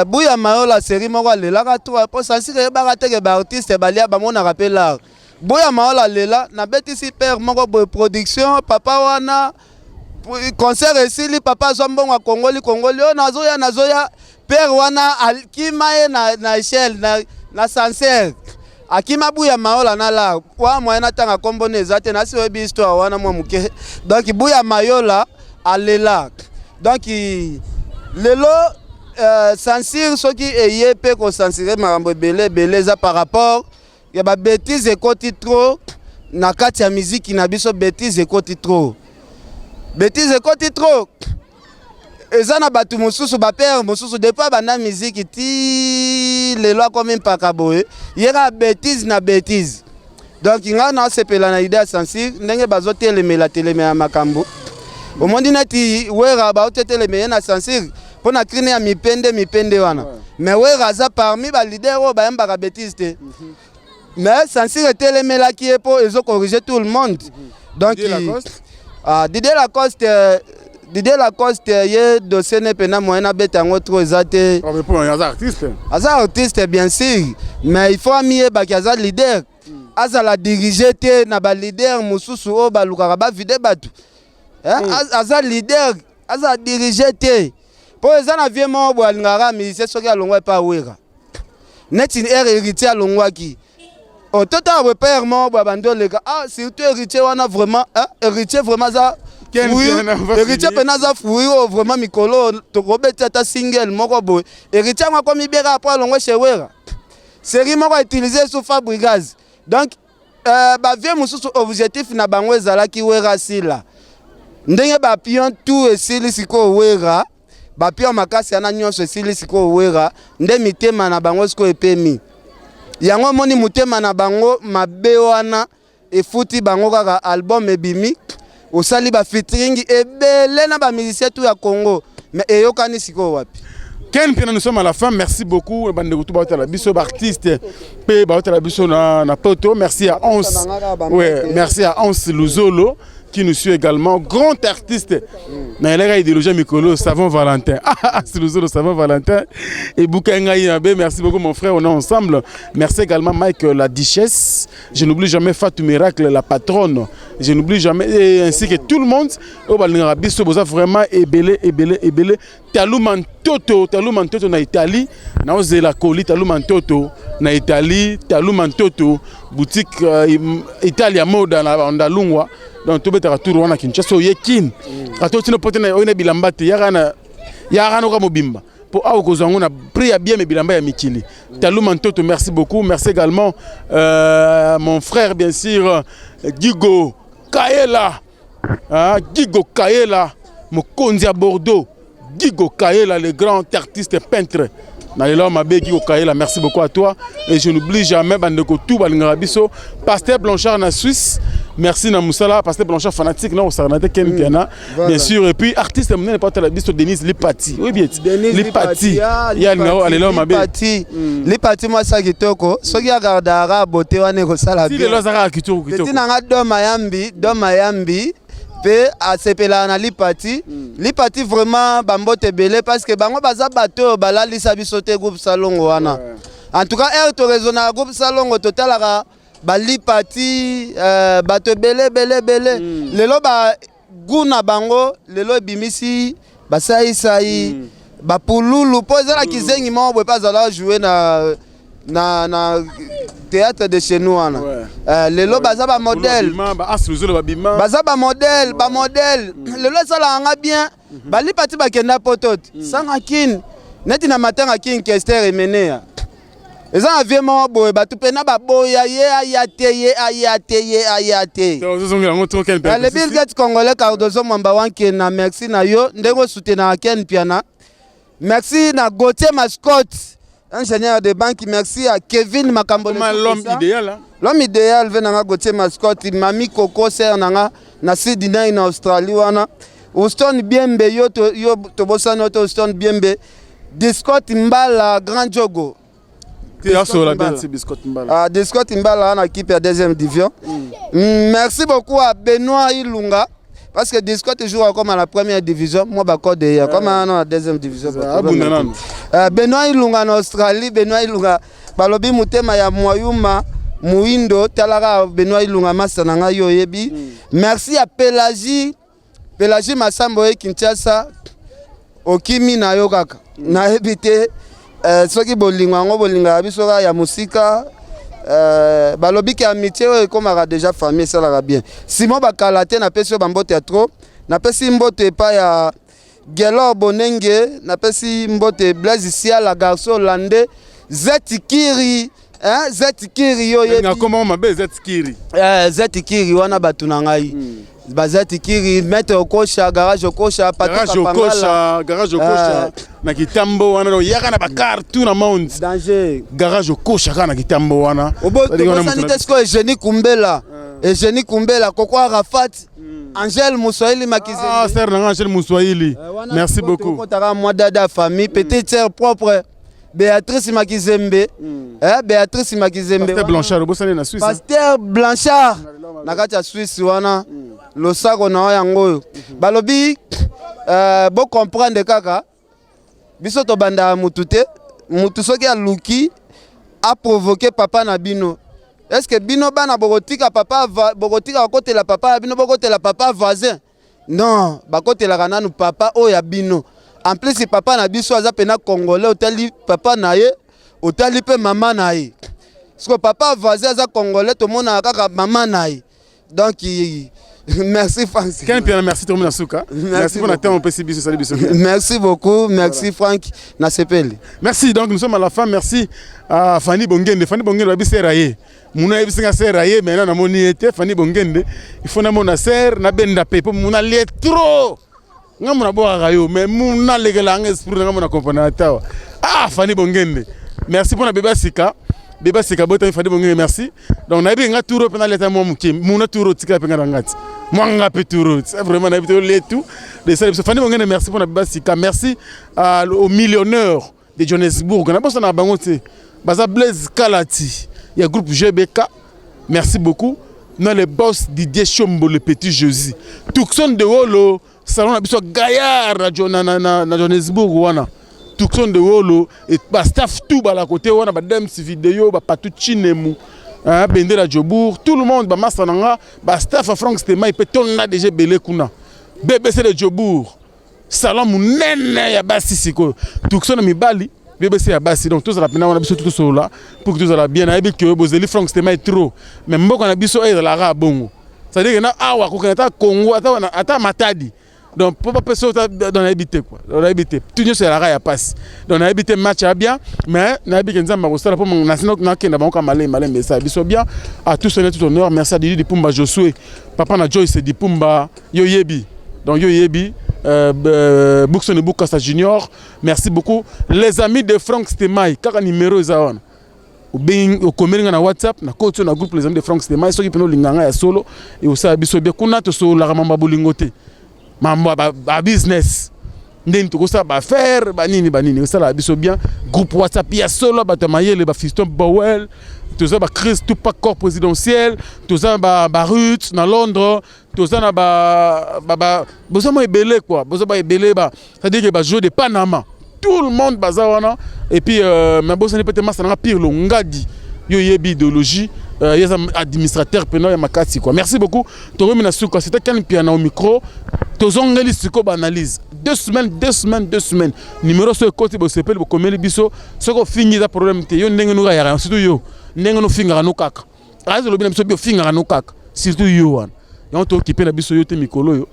buya mayola série moko alelaka to mpo censure eyebaka teke baartiste balia bamonaka mpe l'art. Buya mayola alela nabetisi père moko boye production, papa wana concert esili, papa azwa mbongo, akongoli kongoli oyo nazoya nazoya. Père wana akima ye na échelle na ascenseur, akima buya mayola na la wa moyen natanga nkombo eza te, nasi oyebi histoire wana mwa moke. Donc buya mayola alela. Donc lelo censure soki eye mpe kocensurer makambo ebele ebele, eza par rapport ya babêtises ekoti trop na kati ya miziki na biso. Bêtise ekoti trop. Betise ekoti trop. Eza na bato mosusu, bapere mosusu, depuis abanda miziki ti lelo akomi mpaka boye, ye kaka betise na betise. Donc ngai nasepela na idée ya censure, ndenge bazotelemela telemela makambo. Omoni neti Wera baoteteleme ye na censure mpo na crine ya mipende mipende wana, mais Wera aza parmi baleader oyo bayembaka betise te, mais censure etelemelaki ye mpo ezocorrige tout le monde. Donc Didier Lacoste? Ah, Didier Lacoste, Didier Lacoste, ye dossier ne mpena moyen nabeta yango trop eza te. Oh, mais pour aza artiste. Aza artiste, bien sûr, mais il faut amiyebaki aza leader, azala dirige te na baleader mosusu oyo balukaka bavide bato. Eh, aza leader, aza dirige te, mpo eza na vie moko boye alingaka musicien soki alongwa epa Wera, neti ere Héritier alongwaki. Oh, totala boye, père moko boye abandi oleka. Ah, surtout Héritier wana vraiment, hein, Héritier vraiment aza Ken fruit. Piana, on va Héritier finir. mpena aza fruit oyo vraiment mikolo oyo tokobeti ata single moko boye. Héritier yango akomi bieka apo alongwe chez Wera, série moko autilize su Fabrigaz. Donc bavie mosusu, objectif na bango ezalaki Wera sila. Ndenge bapion tout esili sikoyo, Wera bapion makasi wana nyonso esili sikoyo, Wera nde mitema na bango sikoyo epemi. Yango omoni motema na bango mabe wana efuti bango kaka. Album ebimi, osali bafeaturing ebele na bamusicien tout ya Congo, mais eyokani sikoyo wapi? Ken Piana, nous sommes à la fin. Merci beaucoup. Bandeko tout baotala biso, artiste pe baotala biso na poto. Merci à Hans. Ouais, merci à Hans Luzolo qui nous suit également, grand artiste. Na eleka idéologie mikolo Savon Valentin. Ah, Hans Luzolo, Savon Valentin et Boukenga Yabe, merci beaucoup mon frère, on est ensemble. Merci également Mike la Duchesse. Je n'oublie jamais Fatou Miracle la patronne. Je n'oublie jamais et ainsi que tout le monde. Oyo balingaka biso boza vraiment ebele ebele ebele. Taluma Ntoto, Taluma Ntoto na Italie, naozela koli Taluma Ntoto na Italie, Taluma Ntoto boutique Italia Moda na Ndalungwa. Donc tobetaka tour wana Kinshasa, oye Kin. Ata otina pote na oyo na bilamba te, yaka na yaka noka mobimba. Po awa kozwa yango na prix ya bien, mais bilamba ya mikili. Taluma Ntoto, merci beaucoup. Merci également mon frère, bien sûr, Gigo Kaela. Ah, Gigo Kaela, mokonzi ya Bordeaux. Gigo Kaela, le grand artiste peintre. Na lelo mabe Gigo Kaela, merci beaucoup à toi. Et je n'oublie jamais bandeko tout balingaka biso. Pasteur Blanchard na Suisse. Merci na musala, Pasteur Blanchard fanatique na osarana te Ken Piana. Bien sûr, et puis artiste monene pas la biso Denise Lipati. Oui bien. Denise Lipati. Ah, Ya ngao alela mabe. Lipati, Lipati mwasi ya kitoko, soki agardaka bote wana ekosala Si lelo azaka kitoko kitoko. Petit na nga Dom Ayambi, Dom Ayambi mpe asepelaka na Lipati. Lipati vraiment, bambote ebele, parce que bango baza bato oyo balalisa biso te. Groupe Salongo wana, en tout cas heure toraisonnaka groupe Salongo, totalaka balipati, bato ebele ebele ebele. Lelo ba gu na bango lelo ebimisi basaisai, bapululu, mpo eza na kizengi moko boye mpe azala joue na théâtre de chez nous wana. Lelo baza bamodèle. Babima, ba As Luzolo babima. Baza bamodèle, bamodèle. Lelo esalaka nga bien, balipati bakenda poto te, sanga kine neti na matanga King Kester Emenea. Eza na vie moko boye, bato mpena baboya ye aya te, ye aya te, ye aya te. Ozozongela yango trop, Ken Piana. Le Bill Gates congolais, Cardozo Mwamba Wankena, merci na yo ndenge osoutenaka Ken Piana. Merci na Gauthier Mascotte, ingénieur de banque. Merci à Kevin Makambo. Comment l'homme idéal, hein? L'homme idéal ve nanga Gauthier Mascotte, Mami Coco ser nanga na Sydney na Australie wana. Houston Biembe, yo to, yo tobosani yo to Houston Biembe. Discot Mbala Grand Jogo. Asola bien ti Biscotte Mbala. Ah, Discot Mbala na équipe ya deuxième division. Merci beaucoup à Benoît Ilunga. Parce que Discot joue comme à la première division, moi bah code ya comme à la deuxième division. Abunda nanu. Benoît Ilunga en Australie, Benoît Ilunga balobi motema ya Mwayuma Muindo, talaka Benoît Ilunga masa na ngai yo yebi. Merci à Pélagie, Pélagie Masambo ye Kinshasa, okimi na yo kaka. Nayebi te soki bolingo yango bolingaka biso kaka ya mosika. Balobi ke amitié oyo ekomaka déjà famille, esalaka bien. Simon bakala te, napesi yo bambote ya trop. Napesi mbote epai ya Gelor Bonenge, napesi mbote Blaise Siala, garçon hollandais, Zeti Kiri, hein, Zeti Kiri yo yebi. Nakoma mabe Zet Kiri. Zeti Kiri wana bato na ngai. Baza tikiri maître Okosha, garage Okosha, Garage Okosha, garage Okosha na kitambo wana, donc yaka na bakar tout na monde. Danger. Garage Okosha kaka na kitambo wana. Obosani te sikoyo Eugénie Kumbela, Eugénie Kumbela, Koko Arafat, Angèle Muswahili Makizembe. Ah, sœur nanga Angèle Muswahili. Merci beaucoup. Okotaka mwa dada famille, petite sœur propre. Béatrice Makizembe. Eh, Béatrice Makizembe. Pasteur Blanchard, obosani na Suisse. Pasteur Blanchard na kati ya Suisse wana, losako na yango oyo. Balobi bo comprendre kaka biso tobandaka mutu te, mutu soki aluki a provoquer papa na bino. Est-ce que bino bana bokotika papa, bokotika kokotela papa ya bino, bokotela papa voisin? Non, bakotelaka nanu papa oyo ya bino. En plus papa na biso aza pena congolais, otali papa na ye, otali mpe mama na ye. Parce que papa voisin aza congolais, tomonaka kaka mama na ye. Donc merci Franck. Ken Piana, merci tokomi na suka. Merci pour la temps opesi biso, sali biso. Merci beaucoup, merci voilà. Franck Nasepeli. Merci, donc nous sommes à la fin, merci à Fanny Bongende. Fanny Bongende babi sera ye. Muna yebisi nga sera ye, maintenant namoni ye te Fanny Bongende. Il faut namona ser na benda pe po muna lie trop. Nga muna bwakaka yo, mais muna lekela nga esprit nga muna comprendre ata. Ah Fanny Bongende. Merci pour na bébé sika. Bébé sika bota Fanny Bongende, merci. Donc nayebi nga turo pe na leta mwa muke. Muna turo tika pe nga na ngati. Mwa nga pe turo. C'est vraiment nayebi te letu. De ça Fanny Bongende, merci pour na bébé sika. Merci au millionnaire de Johannesburg. Na bosa na bango te. Baza Blaise Kalati ya groupe GBK. Merci beaucoup. Na le boss Didier Chombo le petit Jésus. Tucson de Wolo salon na biso gaillard na na na Johannesburg wana. Tucson de Wolo et ba staff tout ba la côté wana ba Dems vidéo ba Patou Chinemu. Hein, Bendela Jobourg, tout le monde ba massa nanga ba staff à Franck Stema il peut tonna déjà belé kuna. BBC de Jobourg. Salon munene ya basi sikoyo. Tucson na mibali BBC ya basi, donc tous la pena wana biso tout solo pour que tous la bien nayebi que bozeli Franck Stema est trop mais mboka na biso ezala ra bongo. C'est-à-dire que na awa ko ata Congo ata wana ata Matadi. Donc pour pas peso dans nayebi te quoi. Dans nayebi te. Tout nyonso ya ra ya passe. Donc nayebi te match ya bien mais nayebi que nzamba ko sala pour na sino na kenda bango malé malé mais ça biso bien à tous honneur tout honneur. Merci à Didi Dipumba Josué. Papa na Joyce Dipumba yo yebi. Donc yo yebi Boukson Boukassa Junior. Merci beaucoup les amis de Franck Stemay. Kaka numéro eza wana. Obengi okomeli nga na WhatsApp na kotio na groupe les amis de Franck Stemay soki peno linganga ya solo et osala biso bien kuna to solo la mamba bolingo te. Mambo ba business. Ndeni tokosala ba affaire ba nini ba nini osala biso bien groupe WhatsApp ya solo bato mayele ba Fiston Bowel toza ba Chris Tupac corps présidentiel toza ba ba Ruth na Londres toza na ba ba boza mo ebele quoi boza ba ebele ba c'est-à-dire que ba joueur de Panama tout le monde baza wana et puis mais bosani peut-être massa na pire longadi yo yebi idéologie yeza administrateur pena ya makati quoi. Merci beaucoup tokomi na suka, c'était Ken Piana au micro tozongeli siko ba analyse 2 semaines 2 semaines 2 semaines numéro so ekoti bo sepeli bo komeli biso soko fingi za problème te yo ndenge no ya surtout yo ndenge no fingaka no kaka azo lobi na biso bio fingaka no kaka surtout yo wana yango to kipe na biso yo te mikolo yo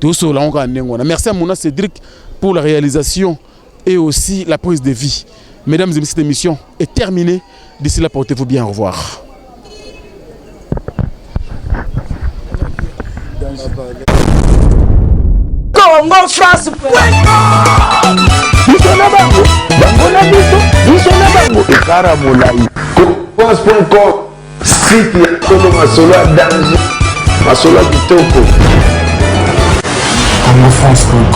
tosola ngo ndenge wana. Merci à Mona Cédric pour la réalisation et aussi la prise de vie. Mesdames et messieurs, cette émission est terminée. D'ici là, portez-vous bien. Au revoir. Congo France. Biso na bango, bango na biso, biso na bango. Ekara molai. France.com, site ya solo masolo ya danger, masolo ya kitoko. CongoFrance.com.